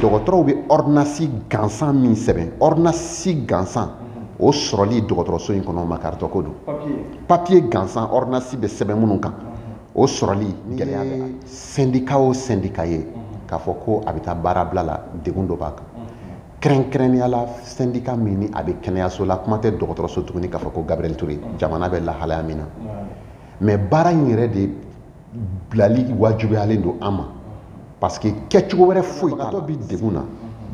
Dɔgɔtɔrɔw bɛ ordonnance gansan min sɛbɛn, ordonnance gansan, o sɔrɔli dɔgɔtɔrɔso in kɔnɔ, makaritɔ ko don. Papier gansan, ordonnance bɛ sɛbɛn minnu kan, o sɔrɔli gɛlɛya bɛ. Syndicat o syndicat ye k'a fɔ ko a bɛ taa baarabila la, degun dɔ b'a kan. Kɛrɛnkɛrɛnnenya la, syndicat min ni a bɛ kɛnɛyaso la, kuma tɛ dɔgɔtɔrɔso tuguni k'a fɔ ko Gabriel Touré, jamana bɛ lahalaya min na. Mais baara in yɛrɛ de bilali wajibiyalen don an ma, parce que kɛcogo wɛrɛ foyi t'a la. Bi degun na,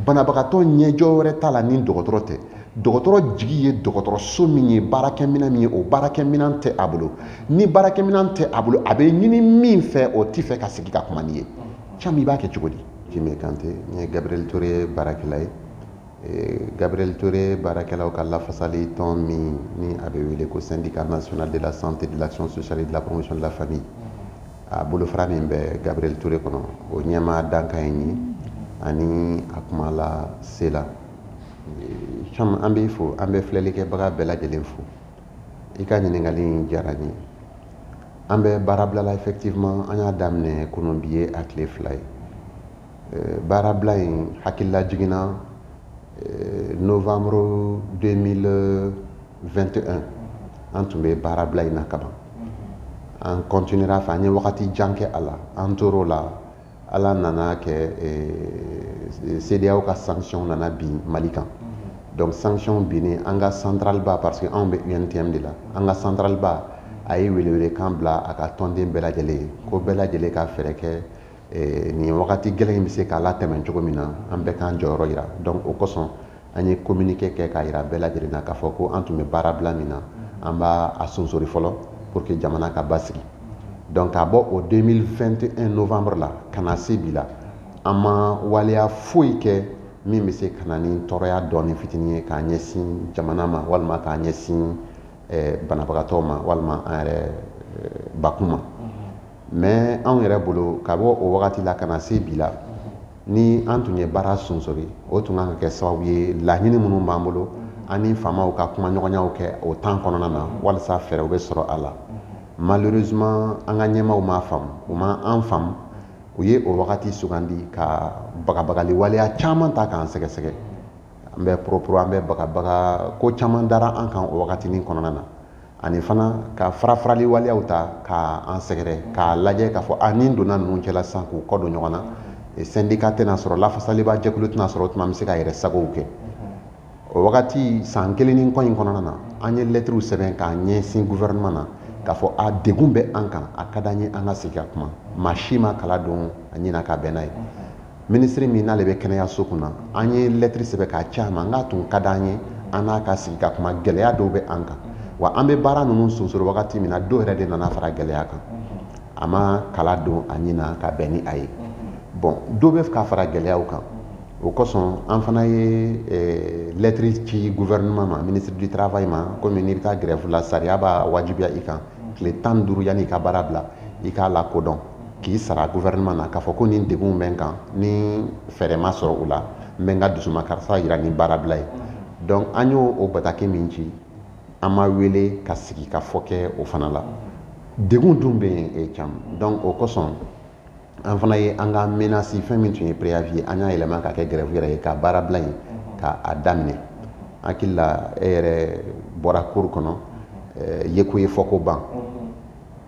banabagatɔ ɲɛjɔ wɛrɛ t'a la ni dɔgɔtɔrɔ tɛ. Dɔgɔtɔrɔ jigi ye dɔgɔtɔrɔso min ye, baarakɛminɛn min ye, o baarakɛminɛn tɛ a bolo. Ni baarakɛminɛn tɛ a bolo, a bɛ ɲini min fɛ, o t'i fɛ ka sigi ka kuma n'i ye. Caman, i b'a kɛ cogo di? Jimɛ Kante, n ye Gabriel Touré baarakɛla ye. Gabriel Touré baarakɛlaw ka lafasali tɔn min ni a bɛ wele ko Syndicat national de la santé, de l'action sociale et de la promotion de la famille, a bolofara min bɛ Gabriel Touré kɔnɔ, o ɲɛmaa dankan ye nin ye ani a kuma la se la. Caman, an b'i fo, an bɛ filɛlikɛbaga bɛɛ lajɛlen fo. I ka ɲininkali in diyara n ye. An bɛ baarabila la, effectivement, an y'a daminɛ kunun, bi ye a tile 2 ye. Baarabila in hakilila jiginna novembre 2021. An tun bɛ baarabila in na kaban, an continuera fɛ, an ye wagati jan kɛ a la. An tor'o la, Ala nana kɛ CEDEAO ka sanction nana bin Mali kan. Donc sanction binnen, an ka centrale ba, parce que anw bɛ UNTM de la, an ka centrale ba a ye welewelekan bila a ka tɔnden bɛɛ lajɛlen ye ko bɛɛ lajɛlen ka fɛɛrɛ kɛ nin wagati gɛlɛn in bɛ se k'a latɛmɛ cogo min na, an bɛɛ k'an jɔyɔrɔ yira. Donc o kosɔn, an ye communiqué kɛ k'a yira bɛɛ lajɛlen na k'a fɔ ko an tun bɛ baarabila min na, an b'a a sonsori fɔlɔ pour que jamana ka basigi. Donc ka bɔ o 2021 novembre la ka na se bi la, an ma waleya foyi kɛ min bɛ se ka na ni tɔɔrɔya dɔɔni fitinin ye k'a ɲɛsin jamana ma, walima k'a ɲɛsin banabagatɔw ma, walima an yɛrɛ bakun ma. Mais anw yɛrɛ bolo, ka bɔ o wagati la ka na se bi la, ni an tun ye baara sonsori, o tun kan ka kɛ sababu ye laɲini minnu b'an bolo, an ni faamaw ka kumaɲɔgɔnyaw kɛ o temps kɔnɔna na walasa fɛɛrɛw bɛ sɔrɔ a la. Malheureusement, an ka ɲɛmaaw m'a faamu, u ma an faamu. U ye o wagati sugandi ka bagabagali waleya caman ta k'an sɛgɛsɛgɛ. An bɛ poroporo, an bɛ bagabaga, ko caman dara an kan o wagatinin kɔnɔna na. Ani fana ka fara farali waleyaw ta k'an sɛgɛrɛ, k'a lajɛ k'a fɔ a ni donna ninnu cɛla sisan k'u kɔ don ɲɔgɔn na, syndicat tɛna sɔrɔ, lafasaliba jɛkulu tɛna sɔrɔ, o tuma an bɛ se ka yɛrɛ sagow kɛ. O wagati san kelen ni kɔ in kɔnɔna na, an ye lɛtiriw sɛbɛn k'a ɲɛsin gouvernement na k'a fɔ a degun bɛ an kan, a ka d'an ye an ka sigi ka kuma. Maa si ma kala don a ɲina ka bɛn n'a ye. Minisiri min n'ale bɛ kɛnɛyaso kunna, an ye lɛtiri sɛbɛn k'a ci a ma n k'a tun ka d'an ye an n'a ka sigi ka kuma, gɛlɛya dɔw bɛ an kan. Wa an bɛ baara ninnu sonsoro wagati min na, dɔw yɛrɛ de nana fara gɛlɛya kan. A ma kala don a ɲina ka bɛn ni a ye. Bon, dɔ bɛ ka fara gɛlɛyaw kan. O kosɔn, an fana ye lɛtiri ci gouvernement ma, ministre du travail ma. Komi n'i bɛ taa grève la, sariya b'a wajibiya i kan tile 15 yanni i ka baara bila, i k'a lakodɔn k'i sara gouvernement na k'a fɔ ko nin degun bɛ n kan, ni fɛɛrɛ ma sɔrɔ u la, n bɛ n ka dusumakarisa yira ni baarabila ye. Donc an y'o o bataki min ci, an ma wele ka sigi ka fɔ kɛ o fana la. Degun dun bɛ yen caman. Donc o kosɔn, an fana ye an ka menace, fɛn min tun ye préavis ye, an y'a yɛlɛma ka kɛ grève yɛrɛ ye, ka baarabila in ka a daminɛ. Hakili la, e yɛrɛ bɔra cour kɔnɔ, yeko ye fɔ ko ban.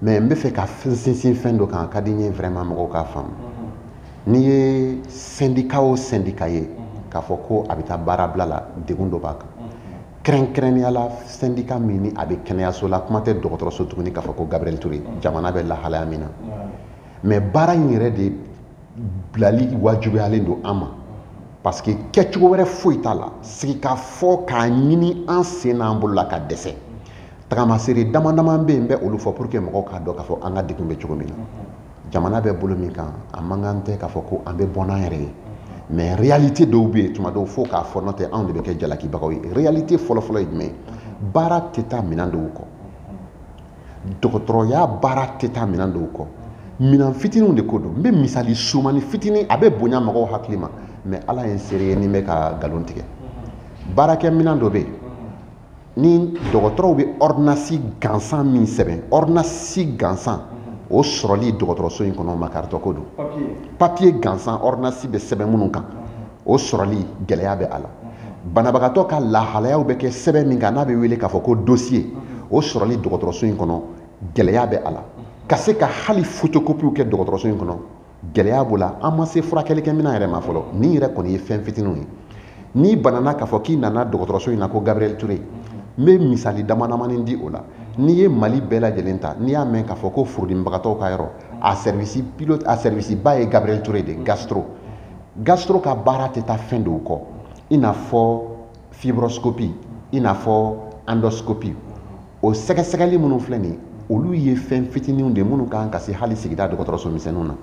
Mais n bɛ fɛ ka sinsin fɛn dɔ kan, a ka di n ye vraiment mɔgɔw k'a faamu. N'i ye syndicat o syndicat ye k'a fɔ ko a bɛ taa baarabila la, degun dɔ b'a kan. Kɛrɛnkɛrɛnnenya la, syndicat min ni a bɛ kɛnɛyaso la, kuma tɛ dɔgɔtɔrɔso tuguni k'a fɔ ko Gabriel Touré, jamana bɛ lahalaya min na. Mais baara in yɛrɛ de bilali wajibiyalen don an ma, parce que kɛcogo wɛrɛ foyi t'a la. Sigi ka fɔ k'a ɲini an sen n'an bolo la ka dɛsɛ. Tagamasere dama dama bɛ yen, n bɛ olu fɔ pour que mɔgɔw k'a dɔn k'a fɔ an ka degun bɛ cogo min na. Jamana bɛ bolo min kan, a man kan tɛ k'a fɔ ko an bɛ bɔ n'an yɛrɛ ye. Mais réalité dɔw bɛ yen, tuma dɔw fo k'a fɔ, n'o tɛ anw de bɛ kɛ jalakibagaw ye. Réalité fɔlɔfɔlɔ ye jumɛn ye? Baara tɛ taa minɛn dɔw kɔ. Dɔgɔtɔrɔya baara tɛ taa minɛn dɔw kɔ, minɛn fitininw de ko don. N bɛ misali surumani fitinin, a bɛ bonya mɔgɔw hakili ma, mais Ala ye n seere ye ni n bɛ ka nkalon tigɛ. Baarakɛminɛn dɔ bɛ yen ni dɔgɔtɔrɔw bɛ ordonnance gansan min sɛbɛn, ordonnance gansan, o sɔrɔli dɔgɔtɔrɔso in kɔnɔ, makaritɔ ko don. Papier gansan, ordonnance bɛ sɛbɛn minnu kan. o sɔrɔli gɛlɛya bɛ a la. Banabagatɔ ka lahalayaw bɛ kɛ sɛbɛn min kan n'a bɛ wele k'a fɔ ko dossier, o sɔrɔli dɔgɔtɔrɔso in kɔnɔ gɛlɛya bɛ a la. Ka se ka hali photocopie kɛ dɔgɔtɔrɔso in kɔnɔ gɛlɛya b'o la. An ma se furakɛlikɛminɛn yɛrɛ ma fɔlɔ. Nin yɛrɛ kɔni ye fɛn fitininw ye. N'i banana k'a fɔ k'i nana dɔgɔtɔrɔso in na ko Gabriel Touré, n bɛ misali dama damani di o la. N'i ye Mali bɛɛ lajɛlen ta, n'i y'a mɛn k'a fɔ ko furudimibagatɔw ka yɔrɔ, a service pilote, a service ba ye Gabriel Touré de, gastro. Gastro ka baara tɛ taa fɛn dɔw kɔ, i n'a fɔ fibroscopie, i n'a fɔ endoscopie. O sɛgɛsɛgɛli minnu filɛ nin ye, olu ye fɛn fitininw de minnu kan ka se hali sigida dɔgɔtɔrɔso misɛnninw na.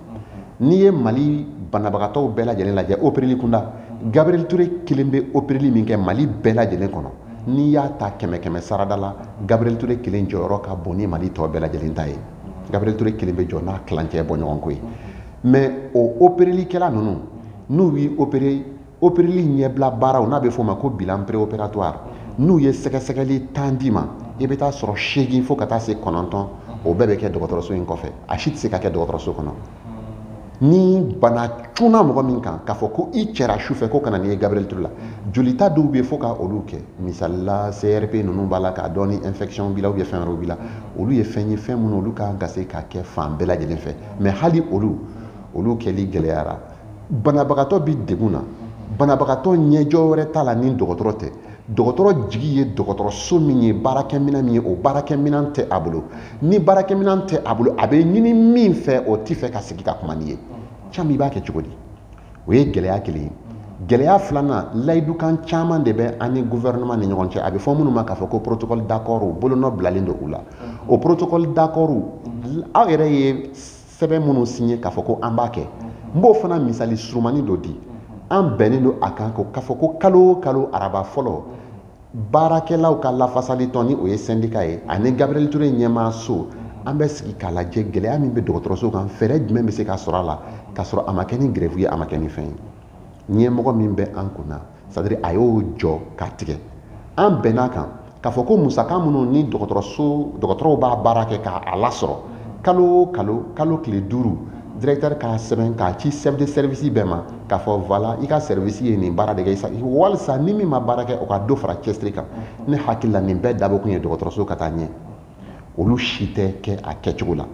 N'i ye Mali banabagatɔw bɛɛ lajɛlen lajɛ opereli kunda, Gabriel Touré kelen bɛ opereli min kɛ Mali bɛɛ lajɛlen kɔnɔ, n'i y'a ta kɛmɛ kɛmɛ sarada la, Gabriel Touré kelen jɔyɔrɔ ka bon ni Mali tɔ bɛɛ lajɛlen ta ye. Gabriel Touré kelen bɛ jɔ n'a tilancɛ bɔ ɲɔgɔn ko ye. Mais o operelikɛla ninnu, n'u y'i opéré, opereli ɲɛbila baaraw n'a bɛ f'o ma ko bilan préopératoire, n'u ye sɛgɛsɛgɛli 10 d'i ma, i bɛ taa sɔrɔ 8 fo ka taa se 9, o bɛɛ bɛ kɛ dɔgɔtɔrɔso in kɔfɛ. A si tɛ se ka kɛ dɔgɔtɔrɔso kɔnɔ. Ni bana cunna mɔgɔ min kan k'a fɔ ko i cɛra su fɛ ko ka na n'i ye Gabriel Touré la, jolita dɔw bɛ yen fo ka olu kɛ. Misali la, CRP ninnu b'a la k'a dɔn ni infection b'i la ou bien fɛn wɛrɛw b'i la. Olu ye fɛn ye, fɛn minnu olu kan ka se ka kɛ fan bɛɛ lajɛlen fɛ. Mais hali olu kɛli gɛlɛyara. Banabagatɔ bi degun na, banabagatɔ ɲɛjɔ wɛrɛ t'a la ni dɔgɔtɔrɔ tɛ. Dɔgɔtɔrɔ jigi ye dɔgɔtɔrɔso min ye, baarakɛminɛn min ye, o baarakɛminɛn tɛ a bolo. Ni baarakɛminɛn tɛ a bolo, a bɛ ɲini min fɛ, o t'i fɛ ka sigi ka kuma n'i ye. Caman i b'a kɛ cogo di? O ye gɛlɛya kelen ye. Gɛlɛya filanan, layidukan caman de bɛ an ni gouvernement ni ɲɔgɔn cɛ. A bɛ fɔ minnu ma k'a fɔ ko protocole d'accord, bolonɔ bilalen don u la. O protocole d'accord, aw yɛrɛ ye sɛbɛn minnu signé k'a fɔ ko an b'a kɛ, n b'o fana misali surumani dɔ di. An bɛnnen don a kan ko k'a fɔ ko kalo o kalo araba fɔlɔ, baarakɛlaw ka lafasali tɔn, ni o ye syndicat ye, ani Gabriel Touré ɲɛmaaso, an bɛ sigi k'a lajɛ gɛlɛya min bɛ dɔgɔtɔrɔso kan, fɛɛrɛ jumɛn bɛ se ka sɔrɔ a la k'a sɔrɔ a ma kɛ ni grève ye, a ma kɛ ni fɛn ye. Ɲɛmɔgɔ min bɛ an kunna, c'est à dire a y'o jɔ k'a tigɛ. An bɛnn'a kan k'a fɔ ko musaka minnu ni dɔgɔtɔrɔso dɔgɔtɔrɔw b'a baara kɛ k'a lasɔrɔ kalo o kalo, kalo tile 5, directeur k'a sɛbɛn k'a ci chef de service bɛɛ ma k'a fɔ voilà, i ka service ye nin baara de kɛ, walisa ni min ma baara kɛ, o ka dɔ fara cɛsiri kan. Ne hakili la, nin bɛɛ dabɔkun ye dɔgɔtɔrɔso ka taa ɲɛ. Olu si tɛ kɛ a kɛcogo la.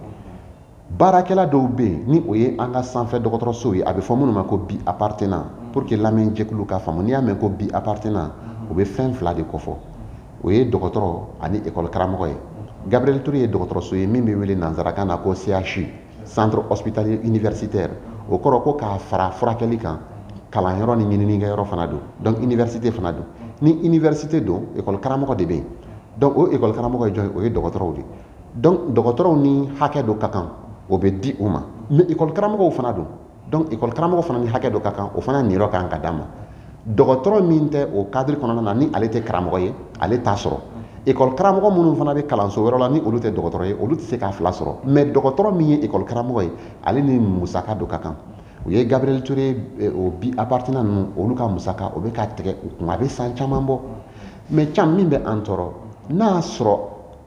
Baarakɛla dɔw bɛ yen, ni o ye an ka sanfɛ dɔgɔtɔrɔsow ye, a bɛ fɔ minnu ma ko bi appartenant. Pour que lamɛnjɛkulu k'a faamu, n'i y'a mɛn ko bi appartenant, o bɛ fɛn fila de kofɔ: o ye dɔgɔtɔrɔ ani école karamɔgɔ ye. Gabriel Touré ye dɔgɔtɔrɔso ye min bɛ wele nanzarakan na ko CHU, centre hospitalier universitaire. O kɔrɔ ko k'a fara furakɛli kan, kalanyɔrɔ ni ɲininikɛyɔrɔ fana don, donc université fana don. Ni université don, école karamɔgɔ de bɛ yen. Donc o école karamɔgɔ ye jɔn ye? O ye dɔgɔtɔrɔw de. Donc dɔgɔtɔrɔw ni hakɛ dɔ ka kan, o bɛ di u ma. Mais école karamɔgɔw fana don, donc école karamɔgɔ fana ni hakɛ dɔ ka kan, o fana niyɔrɔ kan ka d'a ma. Dɔgɔtɔrɔ min tɛ o cadre kɔnɔna na, ni ale tɛ karamɔgɔ ye, ale t'a sɔrɔ. École karamɔgɔ minnu fana bɛ kalanso wɛrɛ la, ni olu tɛ dɔgɔtɔrɔ ye, olu tɛ se k'a fila sɔrɔ. Mais dɔgɔtɔrɔ min ye école karamɔgɔ ye, ale ni musaka dɔ ka kan. U ye Gabriel Touré o bi appartenant ninnu, olu ka musaka o bɛ ka tigɛ u kun, a bɛ san caman bɔ. Mais can min bɛ an tɔɔrɔ, n'a y'a sɔrɔ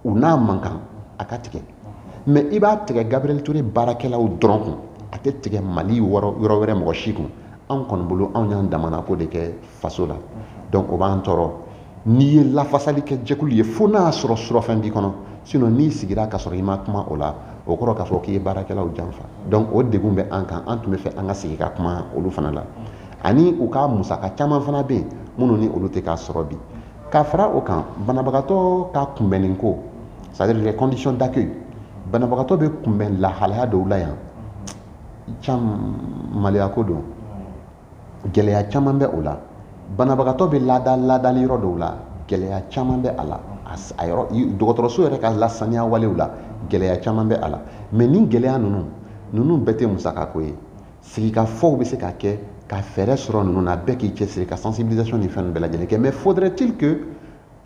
u n'a man kan, a ka tigɛ. Mais i b'a tigɛ Gabriel Touré baarakɛlaw dɔrɔn kun, a tɛ tigɛ Mali yɔrɔ wɛrɛ mɔgɔ si kun. Anw kɔni bolo, anw y'an damana ko de kɛ faso la, donc o b'an tɔɔrɔ. N'i ye lafasali kɛ jɛkulu ye, fo n'a y'a sɔrɔ surɔfɛn b'i kɔnɔ, sinon n'i sigira ka sɔrɔ i ma kuma o la, o kɔrɔ k'a fɔ k'i ye baarakɛlaw janfa. Donc o degun bɛ an kan. An tun bɛ fɛ an ka sigi ka kuma olu fana la, ani u ka musaka caman fana bɛ yen minnu ni olu tɛ k'a sɔrɔ bi. Ka fara o kan, banabagatɔ ka kunbɛnni ko, c'est à dire les conditions d'accueil, banabagatɔ bɛ kunbɛn lahalaya dɔw la yan, can maloya ko don, gɛlɛya caman bɛ o la. Banabagatɔ bɛ laada laadali yɔrɔ dɔw la, gɛlɛya caman bɛ a la. A yɔrɔ dɔgɔtɔrɔso yɛrɛ ka lasaniya walew la, gɛlɛya caman bɛ a la. Mais nin gɛlɛya ninnu bɛɛ tɛ musakako ye. Sigikafɔw bɛ se ka kɛ ka fɛɛrɛ sɔrɔ ninnu na, bɛɛ k'i cɛsiri ka sensibilisation ni fɛn bɛɛ lajɛlen kɛ. Mais faudrait-il que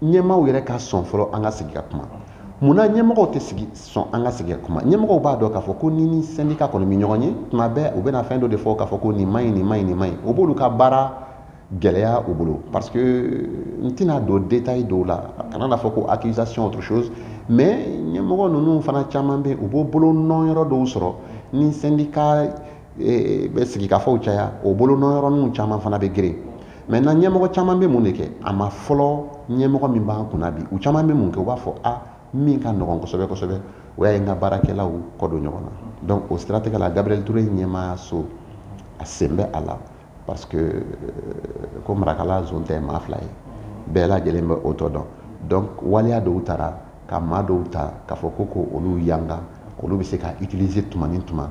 ɲɛmaaw yɛrɛ ka sɔn fɔlɔ an ka sigi ka kuma. Munna ɲɛmɔgɔw tɛ sigi sɔn an ka sigi ka kuma? Ɲɛmɔgɔw b'a dɔn k'a fɔ ko ni syndicat kɔni bɛ ɲɔgɔn ye tuma bɛɛ, u bɛna fɛn dɔ de fɔ k'a fɔ ko nin man ɲi, nin man ɲi, nin man ɲi. O b'olu ka baara gɛlɛya u bolo, parce que n tɛna don détail dɔw la, kana n'a fɔ ko accusation, autre chose. Mais ɲɛmɔgɔ ninnu fana caman bɛ yen, u b'o bolo nɔ yɔrɔ dɔw sɔrɔ ni syndicat bɛ sigikafɔw caya, o bolonɔ yɔrɔninw caman fana bɛ girin. Maintenant ɲɛmɔgɔ caman bɛ mun de kɛ? A ma fɔlɔ ɲɛmɔgɔ min b'an kunna bi, u caman bɛ mun kɛ? U b'a fɔ a min ka nɔgɔn kosɛbɛ kosɛbɛ, o y'a ye n ka baarakɛlaw kɔ don ɲɔgɔn na. Donc o siratigɛ la, Gabriel Touré ɲɛmaayaso a sen bɛ a la, parce que ko marakala zon tɛ maa fila ye, bɛɛ lajɛlen bɛ o tɔ dɔn. Donc waleya dɔw taara ka maa dɔw ta k'a fɔ ko olu yanga, olu bɛ se ka utiliser tuma ni tuma.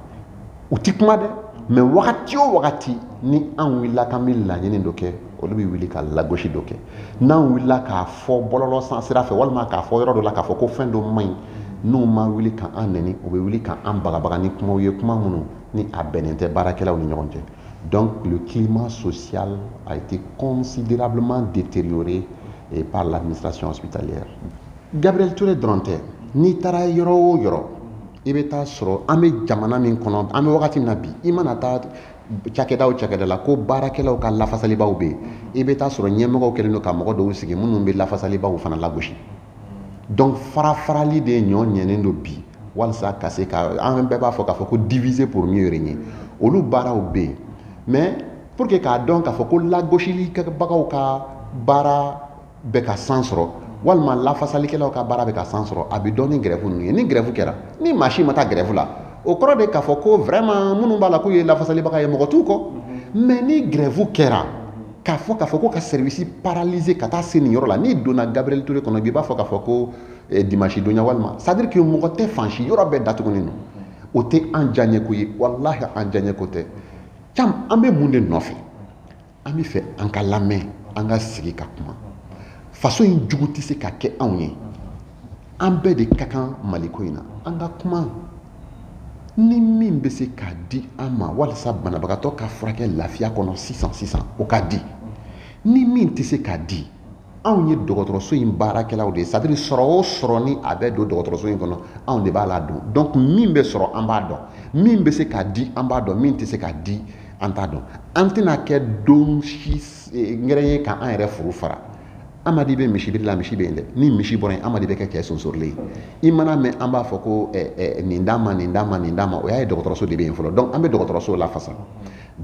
U ti kuma dɛ, mais wagati o wagati ni an wulila k'an bɛ laɲini dɔ kɛ, olu bɛ wuli ka lagosi dɔ kɛ. N'an wulila k'a fɔ bɔlɔlɔ san sira fɛ, walima k'a fɔ yɔrɔ dɔ la k'a fɔ ko fɛn dɔ man ɲi, n'u ma wuli ka an nɛni, u bɛ wuli ka an bagabaga ni kumaw ye, kuma minnu ni a bɛnnen tɛ baarakɛlaw ni ɲɔgɔn cɛ. Donc le climat social a été considérablement détérioré par l'administration hospitalière. Gabriel Touré dɔrɔn tɛ, n'i taara yɔrɔ o yɔrɔ, i bɛ taa sɔrɔ an bɛ jamana min kɔnɔ, an bɛ wagati min na bi, i mana taa cakɛda o cakɛda la ko baarakɛlaw ka lafasalibaw bɛ yen, i bɛ taa sɔrɔ ɲɛmɔgɔw kɛlen don ka mɔgɔ dɔw sigi minnu bɛ lafasalibaw fana lagosi. Donc fara farali de ɲɔ ɲɛnen don bi, walasa ka se ka an bɛɛ b'a fɔ k'a fɔ ko diviser pour mieux régner. Olu baaraw bɛ yen, mais pour que k'a dɔn k'a fɔ ko lagosilikɛbagaw ka baara bɛ ka san sɔrɔ, walima lafasalikɛlaw ka baara bɛ ka san sɔrɔ, a bɛ dɔn ni grève ninnu ye. Ni grève kɛra, ni maa si ma taa grève la, o kɔrɔ de k'a fɔ ko vraiment minnu b'a la k'u ye lafasalibaga ye, mɔgɔ t'u kɔ. Mais ni grève kɛra k'a fɔ ko ka service paralyser ka taa se nin yɔrɔ la, n'i donna Gabriel Touré kɔnɔ bi, i b'a fɔ k'a fɔ ko dimanche donya, walima c'est à dire que mɔgɔ tɛ fan si, yɔrɔ bɛɛ datugulen don. O tɛ an diyaɲɛko ye, walahi an diyaɲɛko tɛ. Cam, an bɛ mun de nɔfɛ? An bɛ fɛ an ka lamɛn, an ka sigi ka kuma. Faso in jugu tɛ se ka kɛ anw ye, an bɛɛ de ka kan Maliko in na. An ka kuma ni min bɛ se k'a di an ma walasa banabagatɔ ka furakɛ lafiya kɔnɔ sisan sisan, o ka di. Ni min tɛ se k'a di, anw ye dɔgɔtɔrɔso in baarakɛlaw de ye, c'est à dire sɔrɔ o sɔrɔ ni a bɛ don dɔgɔtɔrɔso in kɔnɔ, anw de b'a ladon. Donc min bɛ sɔrɔ an b'a dɔn, min bɛ se k'a di an b'a dɔn, min tɛ se k'a di an t'a dɔn. An tɛna kɛ don si ngɛrɛ ye k'an yɛrɛ furu fara. Amadi bɛ misibiri la, misi bɛ yen dɛ. Ni misi bɔra yen, Amadi bɛ kɛ cɛ sonsorilen ye. I mana mɛn an b'a fɔ ko nin d'a ma, nin d'a ma, nin d'a ma, o y'a ye dɔgɔtɔrɔso de bɛ yen fɔlɔ. Donc an bɛ dɔgɔtɔrɔso lafasa,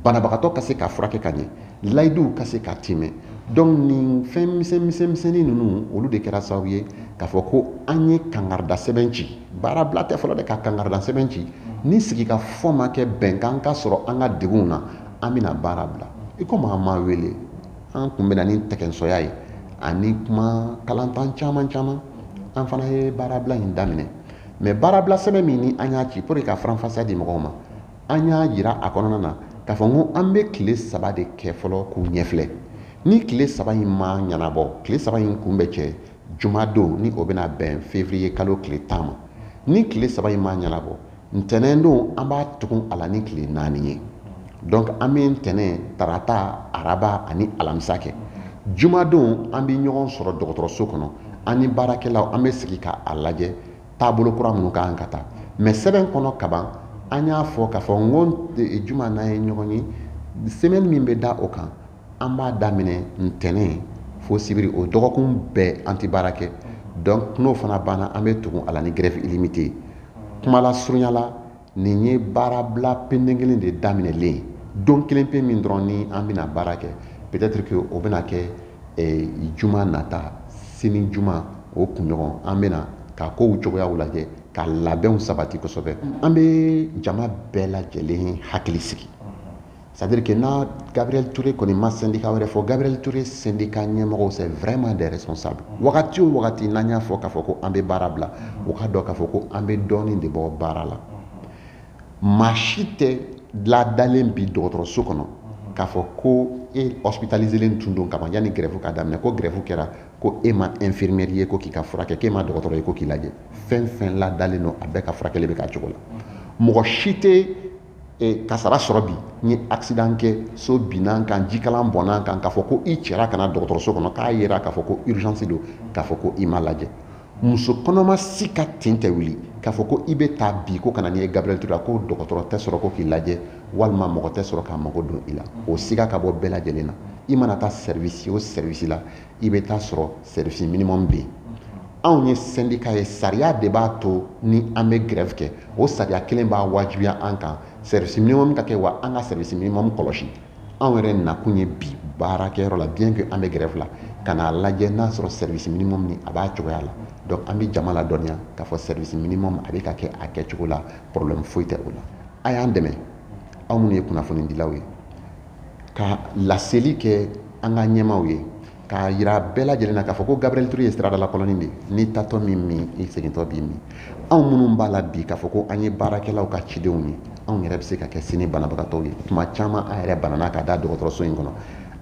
banabagatɔ ka se ka furakɛ ka ɲɛ, layiduw ka se ka timɛ. Donc nin fɛn misɛn misɛn misɛnnin ninnu, olu de kɛra sababu ye k'a fɔ ko an ye kangarida sɛbɛn ci. Baarabila tɛ fɔlɔ dɛ, ka kangarida sɛbɛn ci. Ni sigikafɔ ma kɛ, bɛnkan ka sɔrɔ an ka degunw na, an bɛna baara bila. I komi an ma wele, an kun bɛ na ni tɛgɛnsɔya ye ani kuma kalantan caman caman, an fana ye baarabila in daminɛ. Mais baarabila sɛbɛn min ni an y'a ci pour que ka faranfasiya di mɔgɔw ma, an y'a jira a kɔnɔna na k'a fɔ n ko an bɛ tile 3 de kɛ fɔlɔ k'u ɲɛfilɛ. Ni tile 3 in ma ɲɛnabɔ, tile 3 in kun bɛ cɛ jumadon, ni o bɛna bɛn février kalo tile 10 ma. Ni tile 3 in ma ɲɛnabɔ, ntɛnɛn don an b'a tugun a la ni tile 4 ye. Donc an bɛ ntɛnɛn, tarata, araba ani alamisa kɛ. Jumadon an bɛ ɲɔgɔn sɔrɔ dɔgɔtɔrɔso kɔnɔ, an ni baarakɛlaw, an bɛ sigi k'a lajɛ taabolo kura minnu ka kan ka taa. Mais sɛbɛn kɔnɔ kaban, an y'a fɔ k'a fɔ n ko juma n'an ye ɲɔgɔn ye, semaine min bɛ da o kan, an b'a daminɛ ntɛnɛn fo sibiri, o dɔgɔkun bɛɛ an tɛ baara kɛ. Donc n'o fana banna, an bɛ tugun a la ni grève illimitée ye. Kuma la surunya la, nin ye baarabila penden kelen de daminɛlen ye. Don kelen pe min dɔrɔn ni an bɛna baara kɛ, peut-être que o bɛna kɛ juma nata, sini juma o kunɲɔgɔn, an bɛna ka kow cogoyaw lajɛ, ka labɛnw sabati kosɛbɛ. An bɛ jama bɛɛ lajɛlen hakili sigi, c'est à dire que n'a Gabriel Touré kɔni ma syndicat wɛrɛ fɔ, Gabriel Touré syndicat ɲɛmɔgɔw, c'est vraiment des responsables. Wagati o wagati n'an y'a fɔ k'a fɔ ko an bɛ baara bila, u ka dɔn k'a fɔ ko an bɛ dɔɔnin de bɔ baara la. Maa si tɛ ladalen bi dɔgɔtɔrɔso kɔnɔ k'a fɔ ko e hospitaliselen tun don kaban yanni grève ka daminɛ, ko grève kɛra ko e ma infirmière ye ko k'i ka furakɛ, k'e ma dɔgɔtɔrɔ ye ko k'i lajɛ. Fɛn fɛn ladalen don, a bɛɛ ka furakɛli bɛ k'a cogo la. Mɔgɔ si tɛ kasara sɔrɔ bi n ye accident kɛ, so binna n kan, jikalan bɔnna n kan, k'a fɔ ko i cɛra ka na dɔgɔtɔrɔso kɔnɔ k'a yera k'a fɔ ko urgence don, k'a fɔ ko i ma lajɛ. Muso kɔnɔma si ka tin tɛ wuli k'a fɔ ko i bɛ taa bi ko ka na n'i ye Gabriel Touré la, ko dɔgɔtɔrɔ tɛ sɔrɔ ko k'i lajɛ, walima mɔgɔ tɛ sɔrɔ k'a mago don i la. O siga ka bɔ bɛɛ lajɛlen na. I mana taa service o service la, i bɛ taa sɔrɔ service minimum bɛ yen. Anw ye syndicat ye, sariya de b'a to ni an bɛ grève kɛ. O sariya kelen b'a wajibiya an kan. Service minimum ka kɛ, wa an ka service minimum kɔlɔsi. Anw yɛrɛ nakun ye bi baarakɛyɔrɔ la, bien que an bɛ grève la, ka n'a lajɛ n'a sɔrɔ service minimum ni a b'a cogoya la. Donc an bɛ jama ladɔnniya k'a fɔ service minimum a bɛ ka kɛ a kɛcogo la, problème foyi tɛ o la. A y'an dɛmɛ, aw minnu ye kunnafonidilaw ye, ka laseli kɛ an ka ɲɛmaaw ye, k'a yira bɛɛ lajɛlen na k'a fɔ ko Gabriel Touré ye siradala kɔlɔnni de ye. N'i taatɔ min min, i segintɔ b'i min. Anw minnu b'a la bi k'a fɔ ko an ye baarakɛlaw ka cidenw ye, anw yɛrɛ bɛ se ka kɛ sini banabagatɔw ye. Tuma caman an yɛrɛ banana ka da dɔgɔtɔrɔso in kɔnɔ.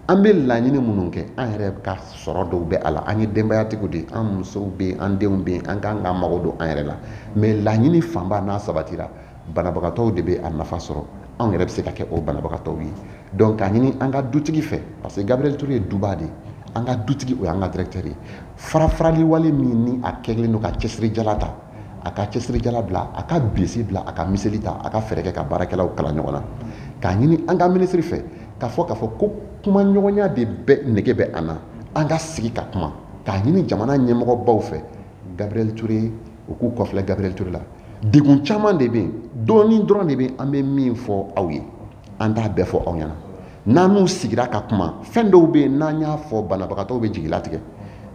An bɛ laɲini minnu kɛ, an yɛrɛ ka sɔrɔ dɔw bɛ a la. An ye denbayatigiw de ye, an musow bɛ yen, an denw bɛ yen, an kan k'an mago don an yɛrɛ la. Mais laɲini fanba n'a sabatira, banabagatɔw de bɛ a nafa sɔrɔ. Anw yɛrɛ bɛ se ka kɛ o banabagatɔw ye. Donc k'a ɲini an ka dutigi fɛ, parce que Gabriel Touré ye duba de ye, an ka dutigi o y'an ka directeur ye. Fara farali wale min ni a kɛlen don ka cɛsirijala ta, a ka cɛsirijala bila, a ka bese bila, a ka miseli ta, a ka fɛɛrɛ kɛ ka baarakɛlaw kala ɲɔgɔn na. K'a ɲini an ka ministre fɛ k'a fɔ ko kumaɲɔgɔnya de bɛ nege bɛ an na, an ka sigi ka kuma. K'a ɲini jamana ɲɛmɔgɔbaw fɛ, Gabriel Touré u k'u kɔfilɛ Gabriel Touré la. Degun caman de bɛ yen, dɔɔnin dɔrɔn de bɛ yen an bɛ min fɔ aw ye, an t'a bɛɛ fɔ aw ɲɛna. N'an n'u sigira ka kuma, fɛn dɔw bɛ yen n'an y'a fɔ banabagatɔw bɛ jigi latigɛ,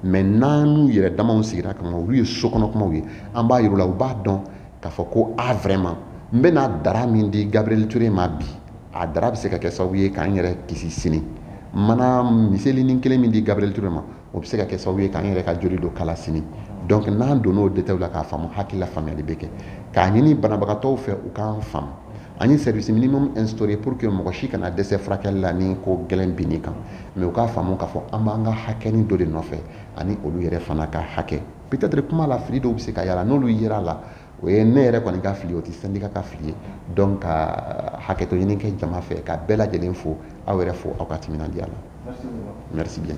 mais n'an n'u yɛrɛ damaw sigira ka kuma, olu ye sokɔnɔ kumaw ye, an b'a yir'u la, u b'a dɔn k'a fɔ ko a vraiment n bɛna dara min di Gabriel Touré ma bi, a dara bɛ se ka kɛ sababu ye k'an yɛrɛ kisi sini. Mana miselinin kelen min di Gabriel Touré ma, o bɛ se ka kɛ sababu ye k'an yɛrɛ ka joli don kala sini. Donc n'an donn'o détail la k'a faamu, hakili la faamuyali bɛ kɛ. K'a ɲini banabagatɔw fɛ u k'an faamu. An ye service minimum instauré pour que mɔgɔ si kana dɛsɛ furakɛli la ni ko gɛlɛn binn'i kan, mais u k'a faamu k'a fɔ an b'an ka hakɛni dɔ de nɔfɛ, ani olu yɛrɛ fana ka hakɛ. Peut-être kuma la fili dɔw bɛ se ka y'a la, n'olu yera la, o ye ne yɛrɛ kɔni ka fili, o tɛ syndicat ka fili ye. Donc ka hakɛto ɲini kɛ jama fɛ, ka bɛɛ lajɛlen fo, aw yɛrɛ fo aw ka timinandiya la. Merci bien.